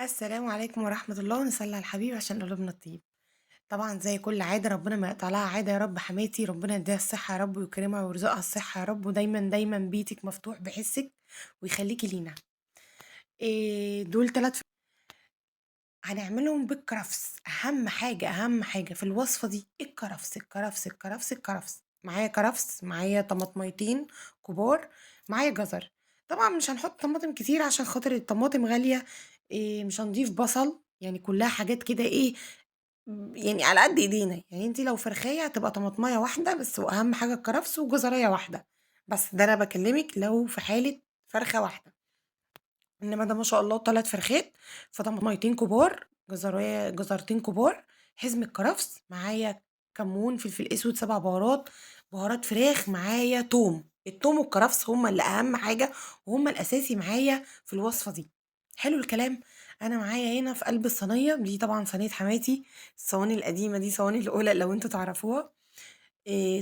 السلام عليكم ورحمة الله، ونصلي على الحبيب عشان قلوبنا تطيب. طبعًا زي كل عادة ربنا ما يقطع لها عادة يا رب، حماتي ربنا يديها الصحة يا رب ويكرمها ويرزقها الصحة يا رب، ودايمًا دايمًا بيتِك مفتوح بحسِك ويخليكِ لينا. دول 3 هنعملهم بالكرفس. أهم حاجة، أهم حاجة في الوصفة دي الكرفس، الكرفس، الكرفس، الكرفس. معايا كرفس، معايا طماطميتين كبار، معايا جزر. طبعًا مش هنحط طماطم كتير عشان خاطر الطماطم غالية، مش هنضيف بصل، يعني كلها حاجات كده إيه، يعني على قد إيدينا. يعني أنتِ لو فرخاية هتبقى طماطماية واحدة بس، وأهم حاجة الكرفس، وجزراية واحدة بس. ده أنا باكلمِك لو في حالة فرخة واحدة، إنما ده ما شاء الله 3 فرخات، فطماطميتين كبار، جزرتين كبار، حزمة كرفس، معايا كمون، فلفل أسود، 7 بهارات، بهارات فراخ، معايا توم. التوم والكرفس هما اللي أهم حاجة وهما الأساسي معايا في الوصفة دي. حلو الكلام. أنا معايا هنا في قلب الصينية دي، طبعا صينية حماتي، الصواني القديمة دي، صواني القلق لو انتوا تعرفوها.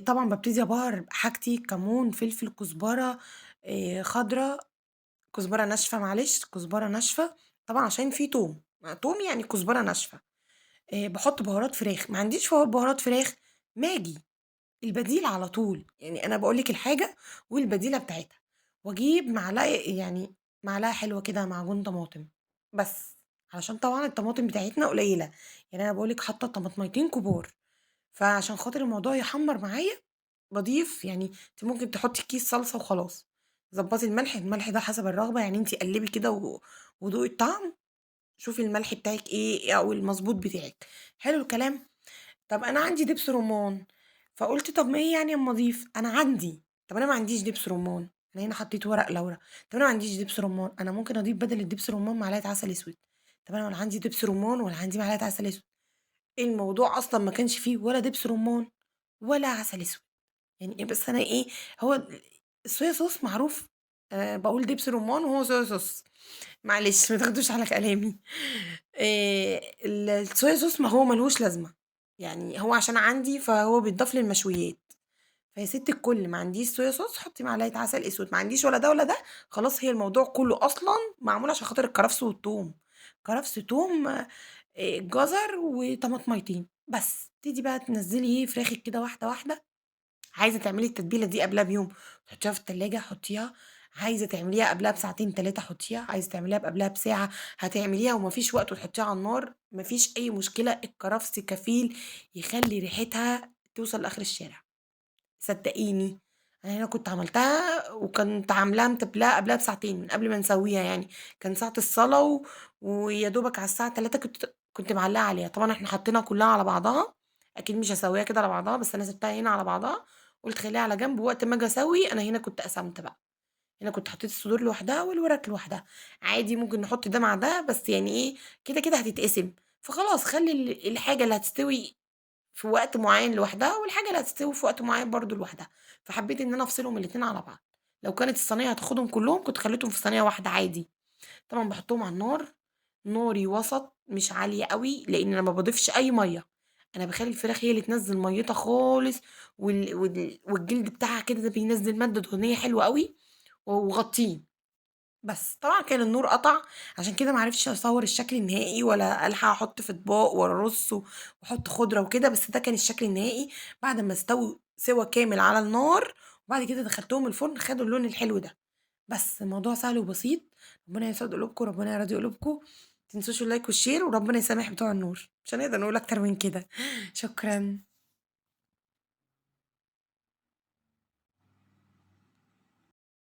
طبعا ببتدي أبهر حاجتي، كمون، فلفل، كزبرة، خضرة، كزبرة ناشفة، معلش كزبرة ناشفة طبعا عشان في توم، توم يعني كزبرة ناشفة. بحط بهارات فراخ، ما عنديش بهارات فراخ، ماجي البديل على طول، يعني أنا بقولك الحاجة والبديلة بتاعتها. وأجيب معلقة، يعني معلقة حلوة كده معجون طماطم بس، علشان طبعا الطماطم بتاعتنا قليلة، يعني أنا بقولك حاطة طماطميتين كبار، فعشان خاطر الموضوع يحمر معايا بضيف، يعني انت ممكن تحطي كيس صلصة وخلاص. ظبطي الملح، الملح ده حسب الرغبة، يعني انت قلبي كده ودوقي الطعم، شوفي الملح بتاعك ايه او المظبوط بتاعك. حلو الكلام. طب انا عندي دبس رمان، فقلت طب ما ايه يعني اما اضيف، انا عندي، طب انا ما عنديش دبس رمان، انا هنا حطيت ورق لورا. طب انا ما عنديش دبس رمان، انا ممكن اضيف بدل الدبس رمان معلقه عسل اسود. طب انا ولا عندي دبس رمان ولا عندي معلقه عسل اسود، الموضوع اصلا ما كانش فيه ولا دبس رمان ولا عسل اسود، يعني بس انا ايه، هو الصويا صوص معروف، بقول دبس رمان وهو صويا صوص، معلش ما تاخدوش على كلامي. الصويا صوص ما هو ملهوش لازمه، يعني هو عشان عندي فهو بيتضاف للمشويات. فيا ست الكل ما عنديش صويا صوص حطي معلقه عسل اسود، ما عنديش ولا ده ولا ده، خلاص هي الموضوع كله اصلا معمول عشان خاطر الكرفس والثوم، كرفس توم، جزر وطماطميتين بس. تيجي بقى تنزلي ايه فراخك كده واحده واحده. عايزه تعملي التتبيله دي قبلها بيوم تحطيها في التلاجة حطيها، عايزه تعمليها قبلها بساعتين 3 حطيها، عايزه تعمليها قبلها بساعه هتعمليها ومفيش وقت وتحطيها على النار، مفيش اي مشكله. الكرفس كفيل يخلي ريحتها توصل لاخر الشارع، صدقيني. انا هنا كنت عملتها وكنت عاملاها متبلاها قبلها بساعتين من قبل ما نسويها، يعني كان ساعه الصلاه ويا دوبك على الساعه 3 كنت معلقه عليها. طبعا احنا حطينا كلها على بعضها، اكيد مش هسويها كده على بعضها، بس انا سبتها هنا على بعضها قلت خليها على جنب وقت ما اجي اسوي. انا هنا كنت قسمت بقى، هنا كنت حطيت الصدور لوحدها والوراك لوحدها، عادي ممكن نحط ده مع ده، بس يعني ايه كده كده هتتقسم، فخلاص خلي الحاجه اللي هتستوي في وقت معين لوحدها والحاجه اللي هتستوي في وقت معين برضو لوحدها. فحبيت ان انا افصلهم الاتنين على بعض. لو كانت الصينيه هتاخدهم كلهم كنت خليتهم في صينيه واحده عادي. طبعا بحطهم على النار، ناري وسط مش عاليه قوي، لان انا ما بضيفش اي ميه، انا بخلي الفراخ هي اللي تنزل ميتها خالص، والجلد بتاعها كده ده بينزل ماده دهنيه حلوه قوي، وغطيه بس. طبعا كان النور قطع عشان كده ما عرفتش اصور الشكل النهائي ولا الحق احط في اطباق ولا رص واحط خضره وكده، بس ده كان الشكل النهائي بعد ما استووا سوا كامل على النار، وبعد كده دخلتهم الفرن خدوا اللون الحلو ده. بس الموضوع سهل وبسيط. ربنا يسعد قلوبكم، ربنا يرضي قلوبكم، ما تنسوش ال like وال share، وربنا يسامح بتوع النور، مش هنقدر نقول اكتر من كده. شكرا.